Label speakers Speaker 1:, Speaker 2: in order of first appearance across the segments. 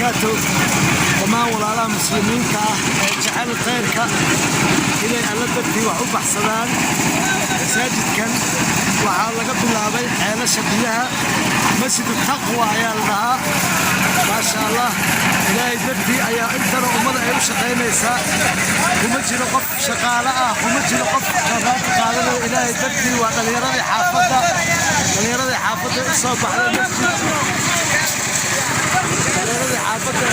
Speaker 1: Wabarakaatu. Dhammaan walaalaha Muslimiinta ah ee jecel khayrka inay Alla dartii wax u baxsadaan, masaajidkan waxaa laga bilaabay ceelasha biyaha. Masjidu Taqwa ayaa la dhahaa. Maasha Allah, Ilaahay dartii ayaa intana ummada ay u shaqaynaysaa. Kuma jiro qof shaqaale ah, kuma jiro qof qaraati qaadanaya. Ilaahay dartii waa dhallinyaradii xaafadda, dhallinyaradii xaafadda u soo baxday masjid, dhallinyaradii xaafadda.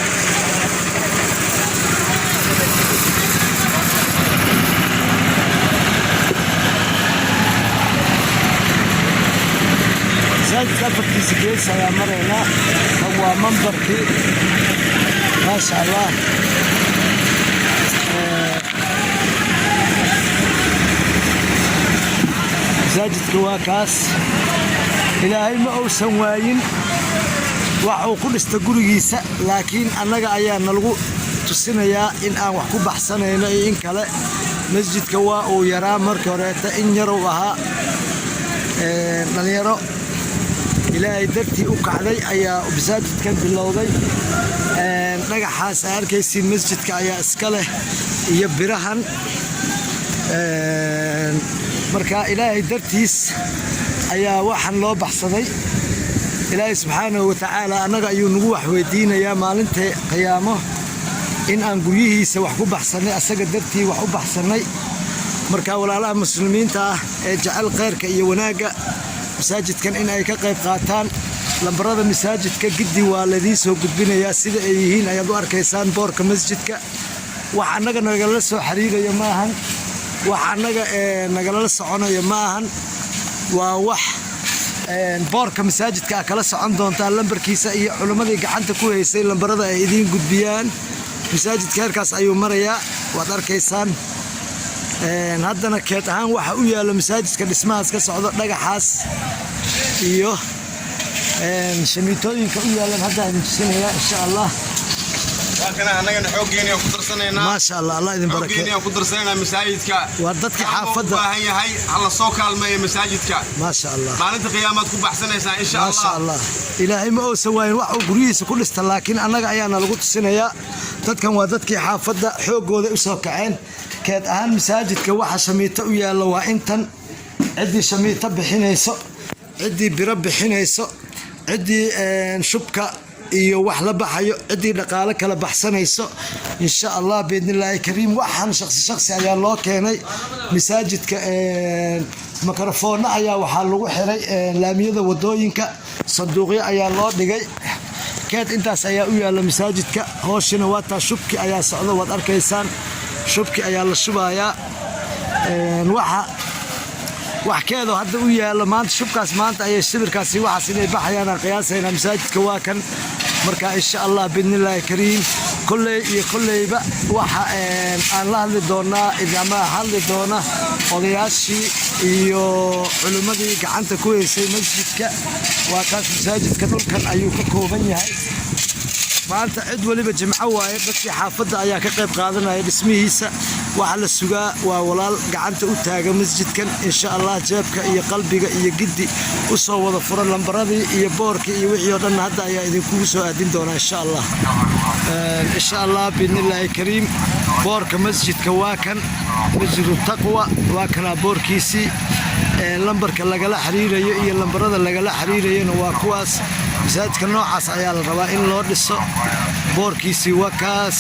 Speaker 1: Masaajidka afartiisa gees ayaa maraynaa. Kan waa mambarkii. Maasha Allah. Masaajidka waa kaas. Ilaahay ma uusan waayin wax uu ku dhista gurigiisa, laakiin annaga ayaa nalagu tusinayaa in aan wax ku baxsanayno iyo in kale. Masjidka waa uu yaraa markii horeeta, in yarow ahaa. Dhalinyaro Ilaahay dartii u kacday ayaa masaajidkan bilowday. Dhagaxaas aa arkaysiin masjidka ayaa iska leh iyo birahan. Marka Ilaahay dartiis ayaa waxan loo baxsaday. Ilaahay subxaanahu watacaala annaga ayuu nagu wax weydiinayaa maalinta qiyaamo in aan guryihiisa wax ku baxsannay, asaga dartii wax u baxsannay. Marka walaalaha Muslimiinta ah ee jecel khayrka iyo wanaagga, masaajidkan in ay ka qayb qaataan. Lambarada masaajidka giddi waa laidiin soo gudbinayaa. Sida ay yihiin ayaad u arkaysaan boorka masjidka. Wax annaga nagala soo xiriirayo ma ahan, wax annaga nagalala soconayo ma ahan. Waa wax boorka masaajidka a kala socon doontaa lambarkiisa iyo culimmadii gacanta ku haysay lambarada ay idiin gudbiyaan. Masaajidka heerkaas ayuu marayaa, waad arkaysaan. Haddana keed ahaan waxa u yaalla masaajidka dhismahaas ka socdo, dhagaxaas iyo shamiitooyinka u yaalan hadda idin tusinaya, insha Allah.
Speaker 2: Waa kana, annagana xooggeeni ku darsanaynaa.
Speaker 1: Maasha Allah, Allah idin barakeeyo.
Speaker 2: Xooggeeni ku darsanaynaa masaajidka.
Speaker 1: Waa dadkii
Speaker 2: Kaalmo u
Speaker 1: xaafadda.
Speaker 2: baahan yahay, ha la soo kaalmeeyo masaajidka.
Speaker 1: Maasha Allah.
Speaker 2: Maalinta qiyaamaad ku baxsanaysaa, insha
Speaker 1: Maasha
Speaker 2: Allah.
Speaker 1: Allah. Ilaahay ma uusan waayin wax uu guryihiisa ku dhista, laakiin annaga ayaana lagu tusinayaa. Dadkan waa dadkii xaafadda, xooggooda u soo kaceen. Keed ahaan masaajidka waxa shamiito u yaalla waa intan. Ciddii shamiito bixinayso, ciddii biro bixinayso, ciddii shubka iyo wax la baxayo, ciddii dhaqaale kala baxsanayso, insha Allah biidnillaahi kariim. Waxaan shaqsi shaqsi ayaa loo keenay masaajidka. Makarafoonno ayaa waxaa lagu xiray laamiyada wadooyinka, sanduuqyo ayaa loo dhigay. Keed intaas ayaa u yaalla masaajidka. Hooshina waa taa, shubki ayaa socdo, waad arkaysaan, shubki ayaa la shubayaa. Waxa wax keedoo hadda u yaallo maanta shubkaas, maanta ayay sibirkaasi waxaas inay baxayaan aan qiyaasaynaa. Masaajidka waa kan. Marka insha Allah biidnillaahi kariim, kolley iyo kolleyba waxa aan la hadli doonaa ama hadli doona odayaashii iyo culimmadii gacanta ku haysay masjidka. Waa kaas masaajidka, dhulkan ayuu ka kooban yahay. Maanta cid weliba jimco waaye, dadkii xaafadda ayaa ka qayb qaadanaya dhismihiisa. Waxaa la sugaa waa walaal gacanta u taaga masjidkan, insha Allah. Jeebka iyo qalbiga iyo giddi u soo wada fura. Lambaradii iyo boorkii iyo wixii oo dhan hadda ayaa idinkugu soo aadin doonaa, insha Allah. Insha Allah biidnillaahi kariim, boorka masjidka waa kan. Masjidu Taqwa waa kanaa boorkiisii. Lambarka lagala xiriirayo iyo lambarada lagala xiriirayona waa kuwaas. Masaajidka noocaas ayaa la rabaa in loo dhiso. Boorkiisii waa kaas,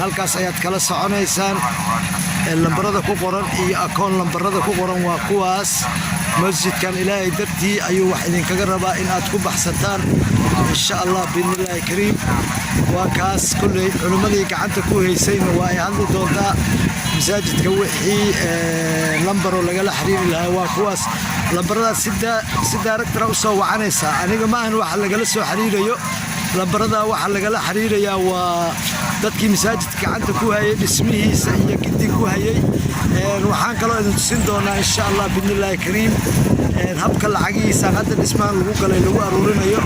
Speaker 1: halkaas ayaad kala soconaysaan. Lambarada ku qoran iyo akoon lambarada ku qoran waa kuwaas. Masjidkan Ilaahay dartii ayuu wax idinkaga rabaa in aad ku baxsataan, insha Allah biidnillaahi kariim. Waa kaas. Kolley culimmadii gacanta ku haysayna waa ay hadli doontaa. Masaajidka wixii lambaroo lagala xiriiri lahaa waa kuwaas. Lambaradaas si direct ah u soo wacanaysaa. Aniga maahan waxa lagala soo xiriirayo. Lambarada waxa lagala xiriirayaa waa dadkii masaajidka gacanta ku hayay, dhismihiisa iyo giddi ku hayay. Waxaan kaloo idin tusin doonaa, insha Allah biidnillaahi kariim, habka lacagihiisa hadda dhismahan lagu galay lagu aruurinayo.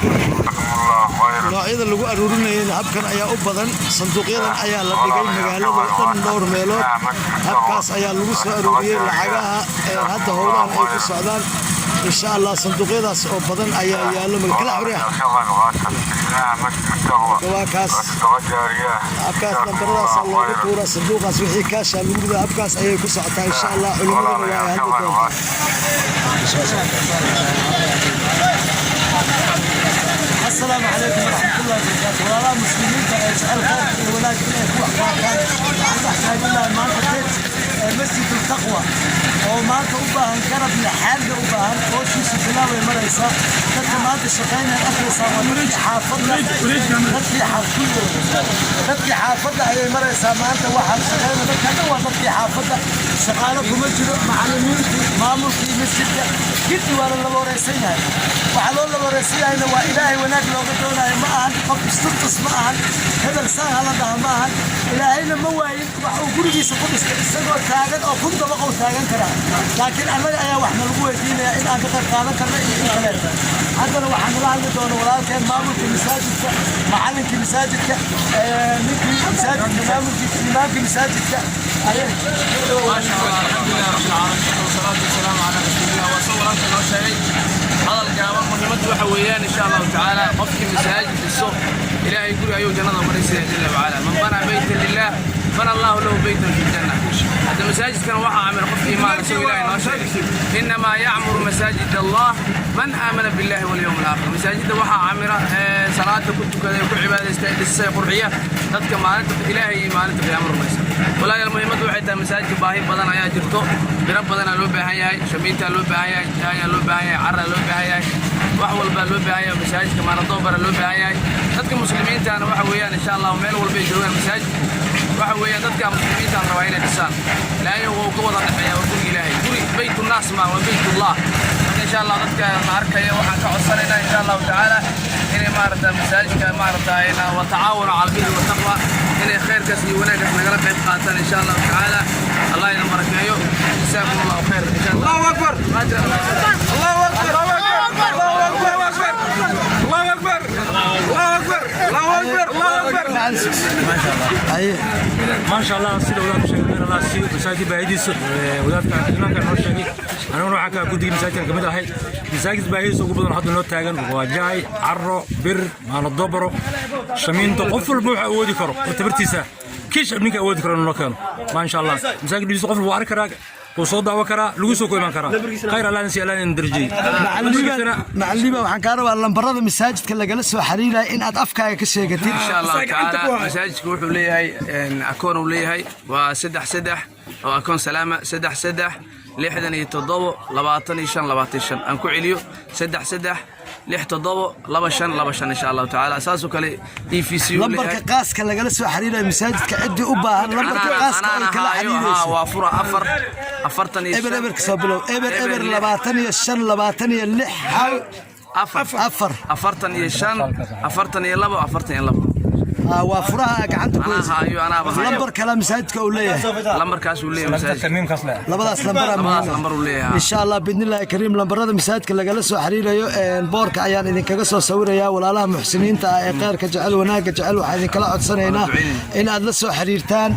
Speaker 1: Noocyada lagu aruurinayana habkan ayaa u badan. Sanduuqyadan ayaa la dhigay magaalada dhan dhowr meelood. Habkaas ayaa lagu soo aruuriyey lacagaha hadda howlahan ay ku socdaan. Insha Allah sanduuqyadaas oo badan ayaa yaallo. Kala xuriya waa kaas, habkaas lambaradaas loogu tuura sanduuqaas, wixii kaasha lagu ridaa, habkaas ayay ku socotaa. Insha Allah culimaduna waa ay hadli doontaa. Asalaamu calaykum waraxmatullahi wabarakaatu. Walaalaha muslimiinta ee jecel khayrka iyo wanaagga inay ku wax qaataan, waxaan dhex taaganahay maanta beet ee Masjidul Taqwa oo maanta u baahan garab laxaadga u baahan. Howshiisu bilaaway maraysaa. Dadka maanta shaqaynaya arkaysaa waa dadkii xaafadda, dadkii xaafadda ayay maraysaa. Maanta waxaa shaqaynaya dadka dhan waa dadkii xaafadda, shaqaalo kuma jiro, macallimiintii, maamulkii masjidka, giddi waa la laba horeysan yahay. Waxaa loo laba horeysan yahayna waa Ilaahay wanaag looga doonayo. Ma ahan qof istustus, ma ahan hebel saan hala dhaha, ma ahan. Ilaahayna ma waayin wax uu gurigiisa ku dhistay, isagoo taagan oo 1000 dabaq uu taagan karaa, laakiin annaga ayaa wax nalagu weydiinaya in aan ka qayb qaadan karno iyo in kaleeta. Haddana waxaan nala hadli doona walaalkeen, maamulka masaajidka, macallinkii masaajidka, ninkii masaajidka maamulkiisa, imaamkii masaajidka.
Speaker 3: ما شاء الله، الحمد لله رب العالمين، والصلاة والسلام على رسول الله. Waa walaalka noo sheegay hadal gaaban. Muhiimaddu waxa weeyaan, insha Allahu tacaala, qofkii masaajid dhiso, Ilaahay guri ayuu jannada marisaya jalla wacala. من بنى بيتا لله بنى الله له بيتا في الجنة. Hadda masaajidkan waxaa camira qofkii iimaan isagoo Ilaahay noo sheegay: إنما يعمر مساجد الله من آمن بالله واليوم الآخر. Masaajidda waxaa camira salaada ku tukaday, ku cibaadaystay, dhisay, qurxiya dadka maalinta Ilaahay iyo maalinta qiyaamo rumaysan. Walaalayaal, muhiimaddu waxay tahay masaajidka baahi badan ayaa jirto, biro badanaa loo baahan yahay, shamiintaa loo baahan yahay, jaayaa loo baahan yahay, carraa loo baahan yahay, wax walbaa loo baahan yahay. Masaajidka maanadoobara loo baahan yahay. Dadka muslimiintaana waxa weeyaan, insha Allah, meel walbay joogaan, masaajidku waxa weeyaan dadka muslimiinta la rabaa inay dhisaan. Ilaahay wuu ka wada dhexeeya, waa guriga Ilaahay, guri baytunaas ma waa baytullah. Marka insha Allah dadka ma arkaya waxaan ka codsanaynaa, insha Allahu tacaala, inay maarata masaajidka maarata وتعاونوا على البر والتقوى, inay khayrkaas iyo wanaaggaas nagala qayb qaataan, insha Allahu tacaala. Allah idin barakeeyo. جزاكم الله خير ان شاء الله. الله اكبر، الله اكبر، الله اكبر، الله اكبر، الله اكبر، الله اكبر، الله اكبر.
Speaker 1: Haye.
Speaker 4: Maasha Allah, sida wadaadku sheegay, in Allah siiyo. Masaajidka baahidiisa wadaadka imaamka noo sheegay, aniguna waxaan ka guddiga masaajidkan kamid ahay. Masaajid baahidiisa ugu badan hadda noo taagan waa jaay, caro, bir, maanadobaro, shamiinto. Qof walba waxa awoodi karo oo tabartiisa kiish ninka awoodi karo noo keeno. Maasha Allah, masaajid dhibiisa qof walba wuu arki karaa, wuu soo daawan karaa, lagu soo ku iman karaa. Khayr Allah si Allah in darajiyey.
Speaker 1: Macalin, waxaan kaa rabaa lambarada masaajidka lagala soo xiriiraya in aad afkaaga ka sheegatid.
Speaker 3: Insha Allahu tacaala, masaajidku wuxuu leeyahay akoon uu leeyahay, waa 33 oo akoon Salaama, 33 67 25 25. Aan ku celiyo: 33 67 25 25, insha Allahu tacaala. Saasoo kale EVC uu
Speaker 1: Lambarka
Speaker 3: leeyahay.
Speaker 1: qaaska lagala soo xiriirayo masaajidka, ciddii u baahan lambarka qaaska ay kala xiriirayso.
Speaker 3: Waa fura 4 45.
Speaker 1: Eber eber ka soo bilow, eber eber 25 26 hal
Speaker 3: 4
Speaker 1: 4.
Speaker 3: 45 42 42.
Speaker 1: Waa furaha gacanta ku
Speaker 3: Anaa
Speaker 1: haysa.
Speaker 3: hayo, anaaba hayo.
Speaker 1: Lambar kale masaajidka uu leeyahay?
Speaker 3: Lambarkaas uu leeyahay masaajidka.
Speaker 1: Labadaas lambaraa
Speaker 3: Labadaas
Speaker 1: muhiim ah.
Speaker 3: lambar uu leeyahay.
Speaker 1: Insha Allah biidnillahi kariim, lambarada masaajidka lagala soo xiriirayo boorka ayaan idinkaga soo sawirayaa. Walaalaha muxsiniinta ah ee khayrka jecel, wanaagga jecel, waxaan idinkala codsanaynaa in aad la soo xiriirtaan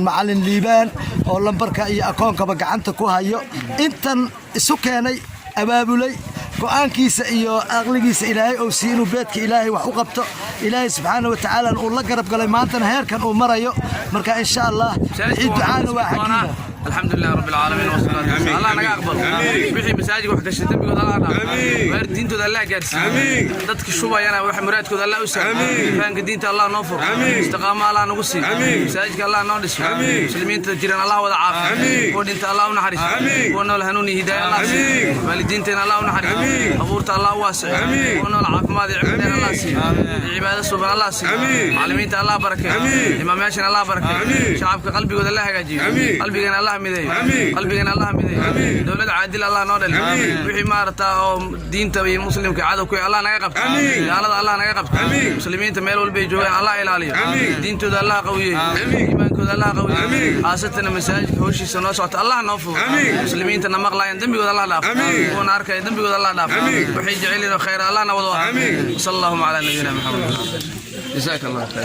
Speaker 1: macalin Liibaan oo lambarka iyo akoonkaba gacanta ku hayo, intan isu keenay, abaabulay, go'aankiisa iyo aqligiisa Ilaahay uu siiy inuu beedka Ilaahay wax u qabto. Ilaahay subxaana wa tacaala uu la garab galay, maantana heerkan uu marayo. Marka insha Allah wixii ducaana waa xaggiina.
Speaker 3: الحمد لله رب العالمين والصلاة والسلام. الله naga aqbalo. Wixii masaajidka wax gashay dembigooda Allah dhaafo, waalidiintooda Allah gaarsiiyo, dadka shubayana wax muraadkooda Allah u sahlo, fahanka diinta Allah noo furo, istiqaamo Allah nagu siiyo, masaajidka Allah noo dhiso, muslimiinta jiran Allah wada caafiyo, kuwa dhinta Allah u naxariiso, kuwa nool hanuun iyo hidaaya Allah siiyo, waalidiinteena Allah u naxariiso, abuurta Allah u waasico, kuwa nool caafimaad iyo cimri dheer Allah siiyo, cibaado suuban Allah siiyo, macallimiinta Allah barakeeyo, imaamyaashana Allah barakeeyo, shacabka qalbigooda Allah hagaajiyo, qalbigana Allah mideeyo, qalbigana Allah mideeyo, dowlad caadil Allah noo dhaliyo, wixii maarata oo diinta iyo muslimka cadow ku Allah naga qabto, gaalada Allah naga qabto, muslimiinta meel walba ay joogaan Allah ilaaliyo, diintooda Allah qawiyeeyo, iimaankooda Allah qawiyeeyo, khaasatan masaajidka howshiisa noo socota Allah noo fudo, muslimiinta na maqlaayaan dembigooda Allah dhaafo, kuwana arkaya dembigooda Allah dhaafo, waxay jecel yihiin oo khayr Allah na wada waafaqo. وصلى اللهم على نبينا محمد. جزاك الله خير.